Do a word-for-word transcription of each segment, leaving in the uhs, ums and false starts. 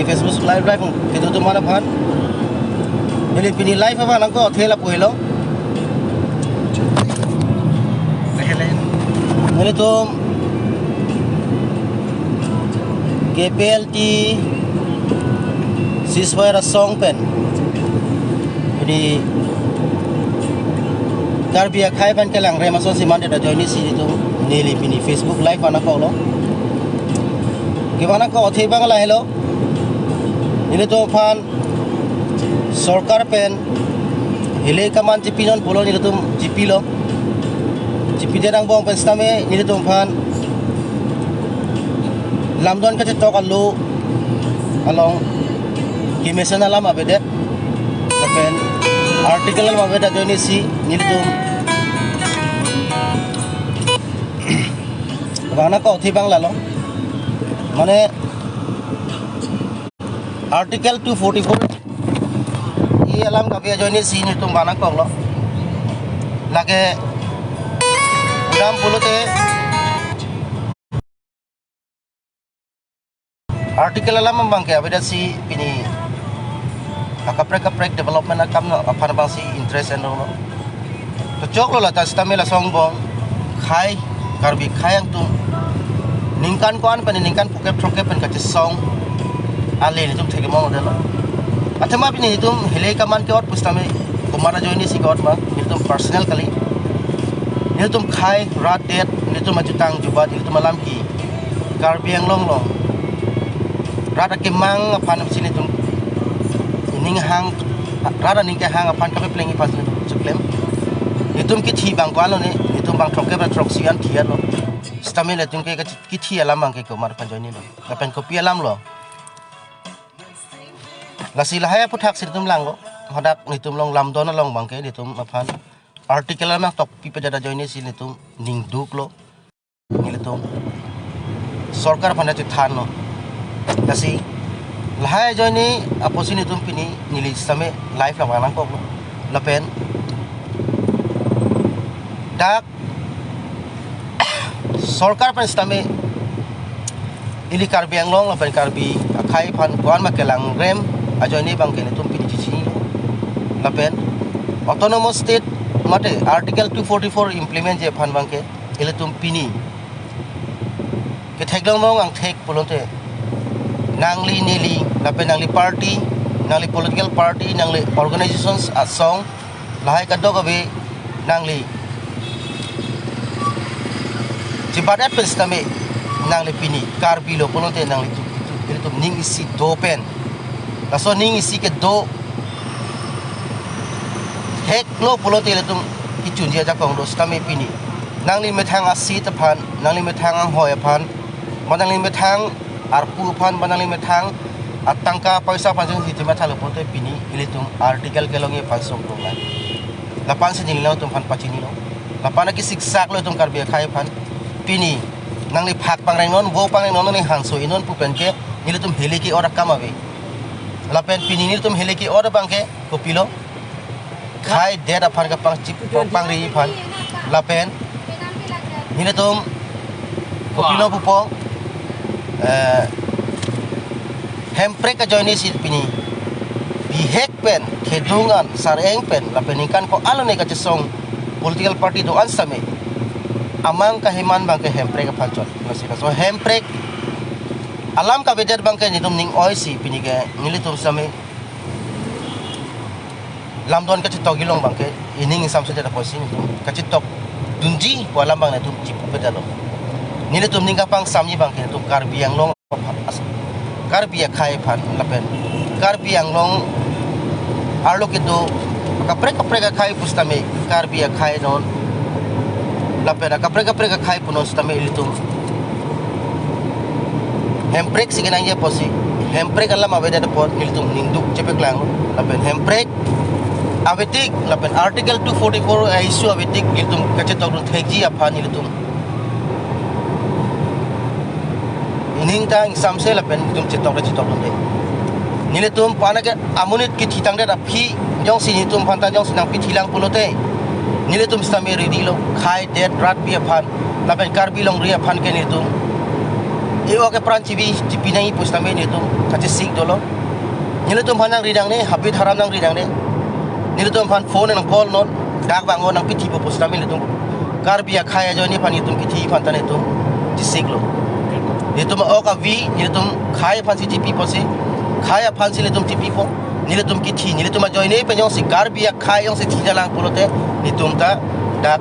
Facebook Live, live kedo atum aphan. Neli pini live aphan nangkok-othe lapu helo. Nelitum K P L T ceasefire asong pen, jadi Karbi akhei aphan kelangrem asonsi mandet ajoine si nelitum neli pini Facebook Live aphan nangkoklo. Kevang nangkok-othe abang lahelo. Nelitum aphan sorkar pen hilai kaman chipinon pulo, nelitum chipilo. Chipidet angbong pen sitame nelitum aphan lamdon kachetok alo along kemesen alam avedet, lapen article alam avedet ajoine si nelitum kevang nangkok-othe abang lalo. Mane Article two forty-four A alam kave ajoine si nelitum kevang nangkoklo. Lake dam pulote article alam abangke avedet si pini akaprek kaprek development akam aphan abangsi interest enlo. To choklo lata sitame laso angbong khei, Karbi khei angtum ningkan ko-an pen ningkan phokep throkep pen kachesong ale nelitum thekemong detlo. Athema pini nelitum hilai kaman ke-ot pusitame komat ajoine si ke-ot ma, nelitum personal kali. Nelitum khei rat det, nelitum ajutang jubat, nelitum alam ke Karbi Anglong along rat akemang aphan si nelitum ining hang, rat aning kehang aphan kapepleng aphan si nelitum cheklem. Nelitum kithi abang ko-an lone, nelitum bang throkkep ra throksi an thi-etlo. Sitame nelitum ke kithi alam abangke komat aphan ajoine lo, lapen kopi alam lo. Lasi lahai aphuthak si nelitum langlo. Hadak nelitum along lamdon along abangke nelitum aphan article alam tokpipedet ajoine si nelitum ning duklo. Nelitum sorkar aphan chethanlo. Lasi lahai ajoine apotsi nelitum pini neli sitame live la kevang nangkoklo. Lapen dak sorkar pen sitame ili Karbi Anglong lapen Karbi akhei aphan ko-an ma kelangrem ajoine abangke nelitum pini chechinilo. Lapen autonomous state mate Article two forty-four implementji aphan abangke ilitum pini ketheklongmong angthek pulote nangli neli lapen nangli party, nangli political party, nangli organizations asong lahai kadokave nangli chebadet pen sitame nangli pini Karbi lo pulote nangli tu, tu, tu, ilitum ning isi do pen, laso ning isi kedo heklo pulote ilitum kechunji ajakong do sitame pini nangli methang aseat aphan, nangli methang anghoi aphan, ba nangli methang arpu aphan, ba nangli methang atangka paisa aphan jeng hitim athalo pulote pini ilitum article kelongji aphan songkong nang. Lapen si neli nangtum aphan pachinilo. Lapen ke siksak lo itum Karbi akhei aphan. Pini nangli phak pangrengnon, vo pangrengnon, nangli hanso inon pu pen ke nelitum hilai ke-ot akam ave. Lapen pini nelitum hilai ke-ot abangke kopilo, khei det aphan kapangchip pangri aphan. Lapen nelitum kopilo pupo, eh, hemprek ajoine si pini bihek pen, kedung an, sareng pen, lapen ningkan ko-an lone kachesong political party do-an sitame amang kahiman abangke hemprek aphan chot. Lasi laso hemprek alam kavedet abangke nelitum ning oi si pini ke nelitum sitame lamdon kachetok ilong abangke ining ingsamsedet apotsi nelitum kachetok dunji pu alam abang nelitum chipupedetlo. Nelitum ning kapangsamji abangke nelitum Karbi Anglong aphan, as-, Karbi akhei aphan lapen Karbi Anglong arlo kedo akaprek kaprek akhei pusitame Karbi akhei non lapen akaprek kaprek akhei punon sitame ilitum hemprek si kenangji apotsi hemprek alam avedet apot nelitum ning duk chepaklanglo. Lapen hemprek avetik lapen Article two forty-four a-issue avetik nelitum kachetokdun thekji aphan nelitum ining ta ingsamse lapen nelitum chetok ta chetokdunde. Nelitum pana ke amonit kethitangdet aphi jongsi nelitum aphanta jongsi nangpithilang pulote nelitum sitame ready lo, khei det rat pi aphan lapen Karbi longri aphan ke nelitum e-ok epran chibi chipi nangji pusitame nelitum kachesik dolo. Nelitum aphan nangri nangne, habit haram nangri nangne. Nelitum aphan phone nang call non, dak bang-o nangpithipo pusitame nelitum Karbi akhei ajoine aphan nelitum kithi aphan ta nelitum chesiklo. Nelitum ok avi, nelitum khei aphansi chipipo si, khei aphansi nelitum chipipo. Nelitum kithi, nelitum ajoine pen jongsi Karbi akhei jongsi thidetlang pulote, nelitum ta dak,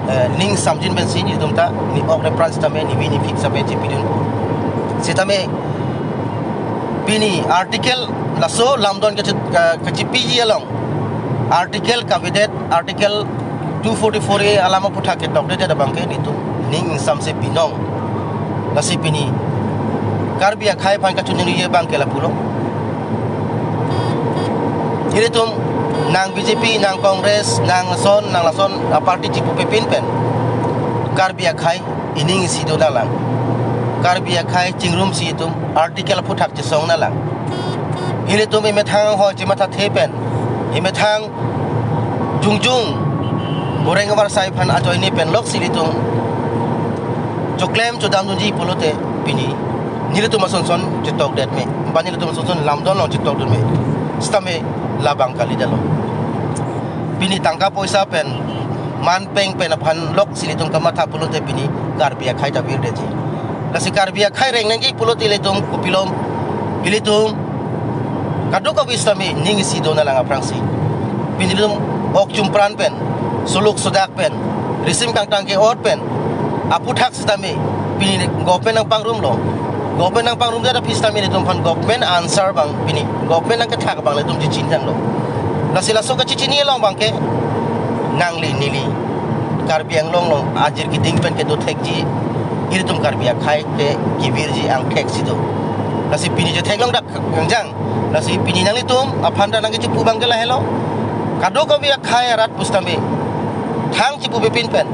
eh, ning samjin pensi nelitum ta ne-ok nepran sitame, nevi nephik sitame chipidunpo. Sitame pini article laso lamdon kachi-, ka-, kachipiji along, article kavedet, article two forty-four A alam aputhak ketokdedet abangke nelitum ning ingsamse binong. Lasi pini Karbi akhei aphan kachiningri abangke lapulo. Ilitum nang B J P, nang Congress, nang lason, nang lason aparty chipupepin pen Karbi akhei ining isi donanglang. Karbi akhei chingrumsi itum article aputhak chesong nanglang. Ilitum imethang ho chimathathe pen, imethang jongjong Boreng Avarsai aphan ajoine pen loksi ilitum choklem chodamdunji pulote pini nelitum asonson chetokdet me, ba nelitum asonson lamdon along chetokdun me, sitame labang kalidetlo. Pini tangka poisa pen, man peng pen aphan loksi ilitum kamatha pulote pini Karbi akhei ta virdetji. Lasi Karbi akhei reng nangji pulote ilitum kopilom, ilitum kadokave sitame ning isi donanglang aphrangsi. Pini ilitum ok chumpran pen, suluk sudak pen, risim kangtang ke-ot pen aputhak sitame pini government nangpangrumlo. Government nangpangrumdet aphi sitame ilitum aphan government answer abang, pini government nangkethak abang ilitum chichinthanglo. Lasi laso kachechini along abangke nangli neli Karbi Anglong along ajir keding pen kedo thekji ilitum Karbi akhei ke kevirji angthek si do. Lasi pini chetheklong dak kangjang. Lasi pini nanglitum aphan ta nangkechipu abangke lahelo. Kadokave akhei arat pusitame thang chipupepin pen,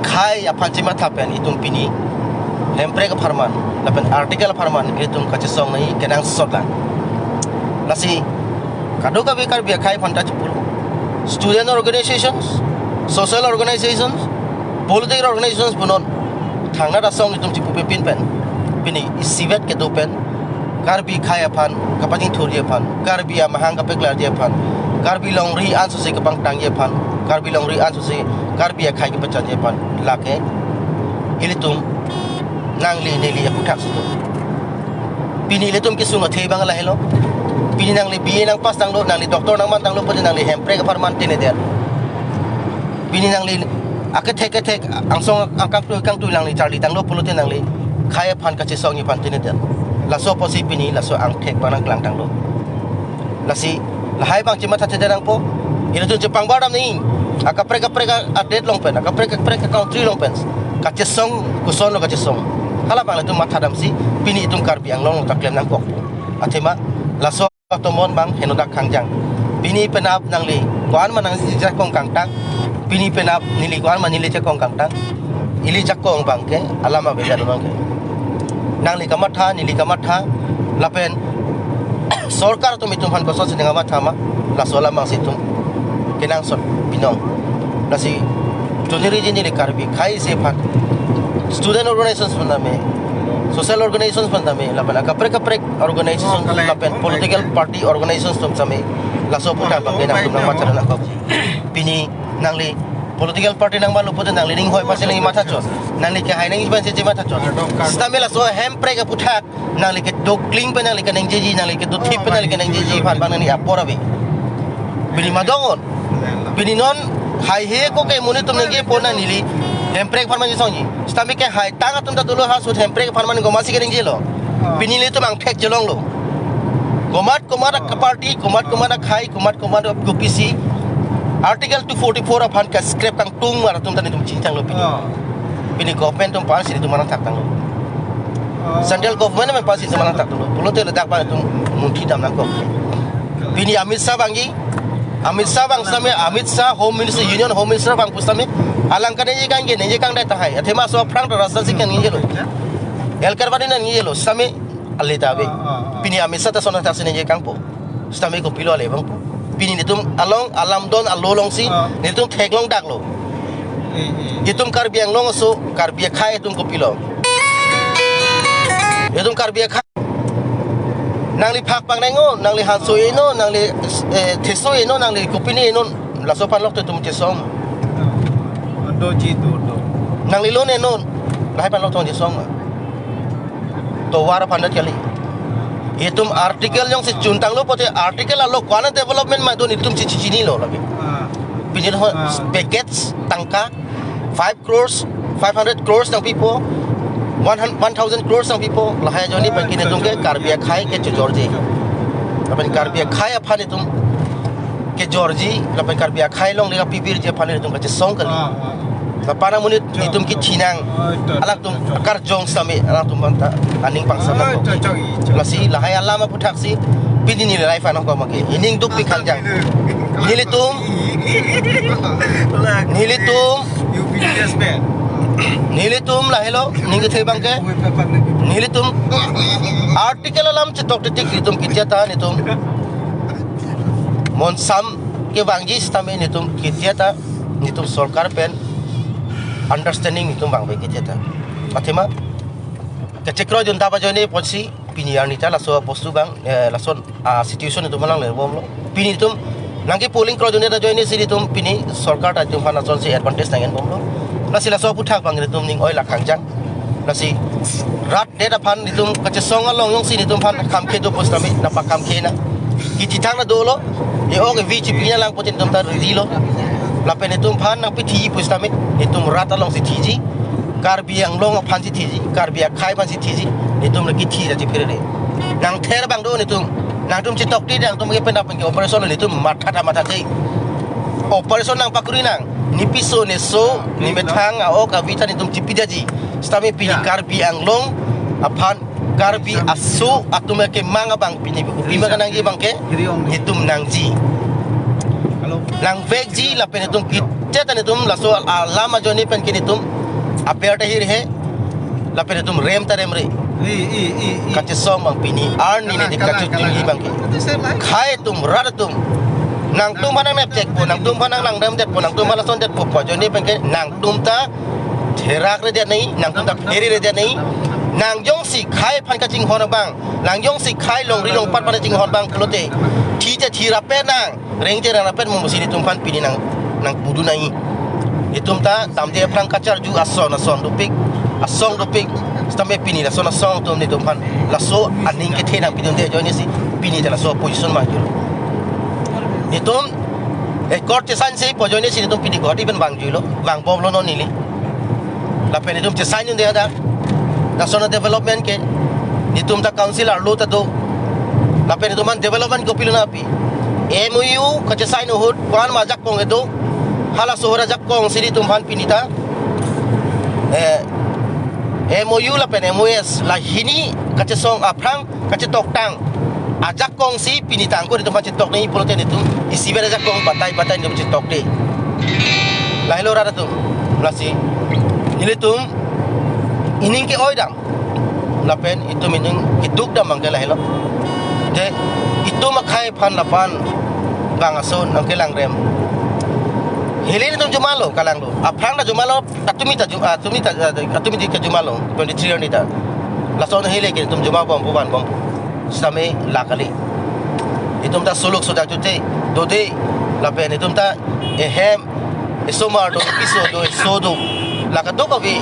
khei aphan chimatha pen itum pini Hemprek apharman lapen article apharman itum kachesong nangji kenangsotlang. Lasi kadokave Karbi akhei aphan ta chipulo. Student organizations, social organizations, political organizations punon thangnat asong itum chipupepin pen pini isivet kedo pen Karbi akhei aphan kapachingthurji aphan, Karbi amahang kapaklarji aphan, Karbi longri ansose kapangtangji aphan, Karbi longri ansose Karbi akhei kapachanji aphan lake ilitum nangli neli aputhak si do. Pini ilitum kesung athe abang lahelo. Pini nangli B A nangpass tanglo, nangli doctor nangman tanglo, pute nangli Hemprek apharman tinidet. Pini nangli akethek kethek angsong akangtui kangtui nangli charli tanglo pulote nangli khei aphan kachesongji aphan tinidet. Laso apotsi pini laso angthek abang nangklang tanglo. Lasi lahai abang chimathathedet nangpo. Ilitum chepangbar dam ni. Akaprek kaprek adet along pen, akaprek kaprek country along pen kachesong kosonlo kachesong, hala abang ilitum mathadamsi pini itum Karbi Anglong along ta klem nangkok. Athema laso atomon abang henodak kangjang. Pini penap nangli ko-an ma nangli jakong kangtang. Pini penap neli ko-an ma neli jakong kangtang. Ili jakong abangke alam avedet abangke. Nangli kamatha, neli kamatha, lapen sorkar atum itum aphan kosonsi nangkamatha ma, laso alam abangsi itum kenangsot binong. Lasi choningri ji neli Karbi akhei isi aphan, student organizations aphan tame, social organizations aphan tame, lapen akaprek kaprek organizations lapen political party organizations atum tame, laso aputhak abangke nangtum nangmachara nangkok. Pini nangli political party nangmanlo pulote nangli ning hoi aphansi nangmathachot, nangli kehai nangji aphansi chimathachot. Sitame laso Hemprek aputhak nangli kedokling pen nangli keningjeji, nangli kedothip pen nangli keningjeji aphan abang nangli apor ave. Pini madongon. Pini non haihe ako ke monit atum ningjepo, nangli Hemprek apharman chesongji. Sitame kehai tang atum ta dolo, ha sut Hemprek apharman komatsi keningjelo. Pini ilitum angthek chelonglo. Komat komat aparty, komat komat akhei, komat komat kopisi Article two forty-four aphan ka-scrap kangtung mar atum ta nelitum chinthanglo pini. Pini government atum aphansi nelitum mangthak tanglo. Central government aphansi nelitum mangthak tanglo. Pulote ladak abang itum munthi dam nangkok. Pini Amit Shah abangji, Amit Shah abang sitame, Amit Shah Home Minister, Union Home Minister abang pusitame alang kaningje kangke ningje kangdai tahai. Athema laso aphrang ta rasta si kaningjelo. Elkar bani nangjelo. Sitame ale ta ave. Pini Amit Shah ta lason athaksi ningje kangpo. Sitame kopilo ale abangpo. Pini nelitum along alamdon alo alongsi nelitum theklong daklo. Itum Karbi Anglong aso, Karbi akhei atum kopilo. Itum Karbi akhei. Nangli phak pangneng non, nangli hanso-e non, nangli, eh, theso-e non, nangli kopine non. Laso aphan lok te itum chesong. Doji do do. Nangli lone non. Lahai aphan lok te chesong. Tovar aphan det kali. Itum article jongsi chuntanglo pote article along ko-an development ma do itum chi chi chinilo lake. Ah. Pini ho Ah. package tangka five crores, five hundred crores nangpipo, one hundred, one thousand crores nangpipo, lahai ajoine pen ke netum ke Karbi akhei kechojorji. Lapen Karbi akhei aphan itum kejorji, lapen Karbi akhei along lega pipirji aphan itum kachesong kali. Ah, ah. Lapen amonit itum kithi nang, Ah, itu, alangtum itu. Karjong sami, alangtum manta aning pangsa Ah, nang. Itu, itu, itu. Lasi lahai alam aputhaksi, pini neli lahai aphan ko make. Ining duk pikhanjang. Nelitum, nelitum, You be the best man. Nelitum lahelo, ning kethe abang ke. Nelitum article alam chetok titik nelitum ketia ta nelitum. Monsam kevangji sitame nelitum ketia ta nelitum sorkar pen understanding nelitum vangve ketia ta. Athema kachekroidun ta ajoine apotsi pini arni ta laso bostu abang, eh, lason, ah, situation itum alang le bomlo. Pini itum nangke polling kroidunde ta ajoine si itum pini sorkar ta itum aphan asonsi advantage nang-enbomlo. Lasi laso aputhak abang itum ning oilak khangjang. Lasi rat det aphan itum kachesong along jongsi itum aphan kamkhe do pusitame nangpakkamkhe nang. Kithithang na dolo. E-ok e-vi chipi nanglang pote itum ta ready lo. Lapen itum aphan nangpithi pusitame itum rat alongsi thiji. Karbi Anglong aphansi thiji, Karbi akhei aphansi thiji, itum lagi thi aja phere. Nangther abang do itum, nangtum chetokti nangtum ke penap ke operation itum matha ta mathaji. Operation nangpakuri nang, ne piso ne so, ne methang a-ok a-vi ta itum chipidaji. Sitame pini Ya. Karbi Anglong aphan Karbi aso atum kemang abang pini bima kanangji abang ke, itum nangji. Nangvekji lapen itum ketia ta itum laso alam ajoine pen ke itum aber ta hirhe lapen itum rem ta remre. Kachesong abang pini arni ne dik kachejunji abang ke. Khei atum rat atum. Nangtum aphan nangnepchekpo, nangtum aphan nanglangdamdetpo, nangtum aphan lason detpo pu ajoine pen ke nangtum ta therakredet nai, nangtum ta phereredet nai. Nang jongsi khei aphan kachinghon abang, nang jongsi khei longri longpat aphan kachinghon abang pulote, thi te thi rapet nang, reng te reng rapet mo pusi itum aphan pini nang, nangpudun nai. Itum ta damde aphrang kacharju ason ason dopik, asong dopik, sitame pini lason asong atum itum aphan laso aning kethe nangpidunde ajoine si pini ta laso position ma julo. Itum accord chesainsi pu ajoine si itum pini Guwahati pen vangjuilo, vangbomlo non neli. Lapen itum chesaindunde hadak. Lason adevelopment ke. Itum ta council arlo ta do. Lapen itum aphan development kopilo nangpi. M O U kachesain ahut ko-an ma ajakong kedo. Halaso ahut ajakong si itum aphan pini ta. Eh, M O U lapen M O S la hini kachesong aphrang kachetoktang. Ajakong si pini ta angkur itum aphan chetok nangji pulote itum isivet ajakong batai batai itum chetokde. Lahelo rat atum. Lasi nelitum ining ke-oidam. Lapen itum ining kedukdam abang ke lahelo. Je itum akhei aphan lapen bang ason nangkelangrem. Hile itum jumalo kalanglo. Aphrang ta jumalo. Atumi ta jum-, atumi ta, atumi dik ta jumalo, twenty-three arni ta. Lason hile ke itum jumabom pu vanbom pu. Sitame la kali. Itum ta suluk sodak chute, dode, lapen itum ta ehem, esomar do, piso do, eso do. La kadokave,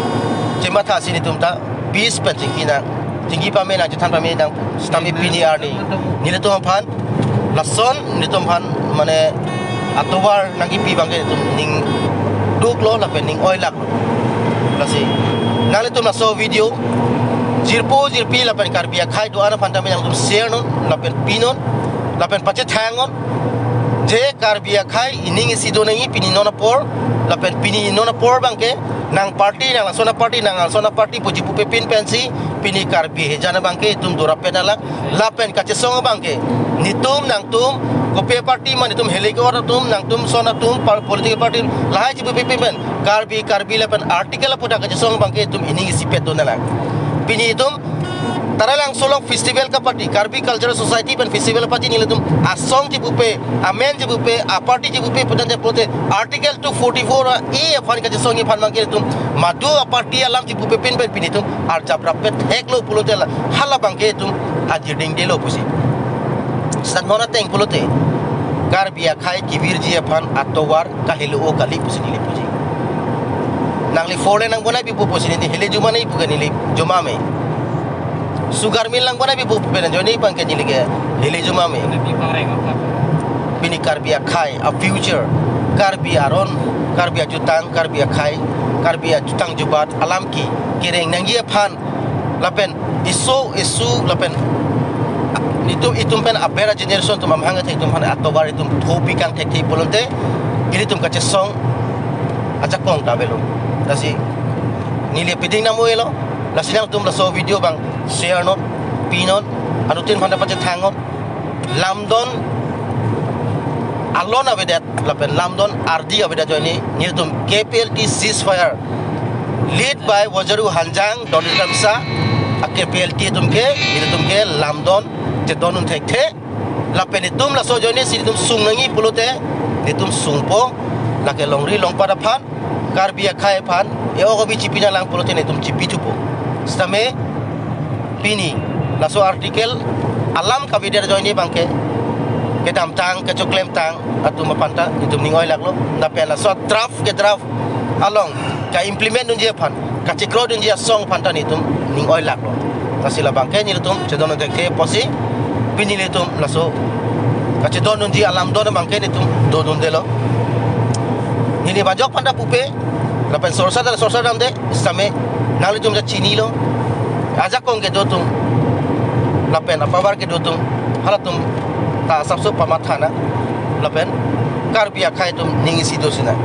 chematha si itum ta, peace pen chingki nang. Chingki pame nang, chethan pame nang, sitame pini arni. Nelitum aphan, lason, nelitum aphan, mane, atovar nangkipi abang ke itum ning duklo lapen ning oilak. Lasi. Nanglitum laso video, jirpo jirpi lapen Karbi akhei do-an aphan tame nangtum share non, lapen pinon, lapen pachethang non. Je Karbi akhei ining isi do nangji pini non apor, lapen pini non apor abang ke, nang party, nang lason aparty, nang lason aparty, puji pupe pin pensi, pini Karbi hejan abang ke, itum dora pen alang, lapen kachesong abang ke. Nelitum nangtum, kopi party ma nelitum hile ke-ot atum, nangtum son atum, par-, political party, lahai chipu pipi pen. Karbi, Karbi lapen article aputhak kachesong abang ke itum ining isipet do nanglang. Pini itum, Taralangso along festival kaparty, Karbi Cultural Society pen festival party nelitum asong chipupe, amen chipupe, aparty chipupe pudante pulote Article two forty-four A aphan kachesong aphan abangke itum madu aparty alam chipupe pin pen pini itum arjap rapet heklo pulote la hala abangke itum ajirding delo pusi. Sat mona teng pulote Karbi akhei kevirji aphan atovar kahelo kali pusi neli puji. Nangli four lane nangbonai pipo pusi neli hele juma nai pu ke neli juma me. Sugar mill nangbonai pipo pen ajoine abangke neli ke hele juma me. Pini Karbi akhei a future, Karbi aron, Karbi ajutang, Karbi akhei, Karbi ajutang jubat alam ke kereng nangji aphan lapen iso isu lapen itum itum pen aber generation atum amahang athek atum aphan atovar itum thopi kangthek thek pulote ilitum kachesong ajakong ta avelo. Lasi neli piding namo elo. Lasi nangtum laso video abang share non, pi non, anuttin aphan ta pachethang non. Lamdon alon avedet lapen lamdon ardi avedet ajoine nelitum K P L T ceasefire led by Wajaru Hanjang, Donald Kramsa, a K P L T atum ke, nelitum ke lamdon chedondun thekthe. Lapen itum laso ajoine si itum sung nangji pulote itum sungpo, lake longri longpat aphan, Karbi akhei aphan, e-ok abi chipi nanglang pulote itum chipi thupo. Sitame pini laso article alam kavedet ajoine abangke kedamtang, kechoklemtang atum aphan ta itum ning oilaklo. Lapen laso draft ke draft along ka-implement dunji aphan, kachekro dunji asong aphan ta itum ning oilaklo. Lasi labangke nelitum chedondun thekthe pusi pini nelitum laso kachedon dunji alamdon abangke nelitum dondundelo. Neli bajok aphan ta pupe, lapen sorsa ta sorsa damde, sitame nanglitum ta chinilo. Ajakong kedo atum lapen apavar kedo atum, halatum ta asapso pamatha nang, lapen Karbi akhei atum ning isi do sinang.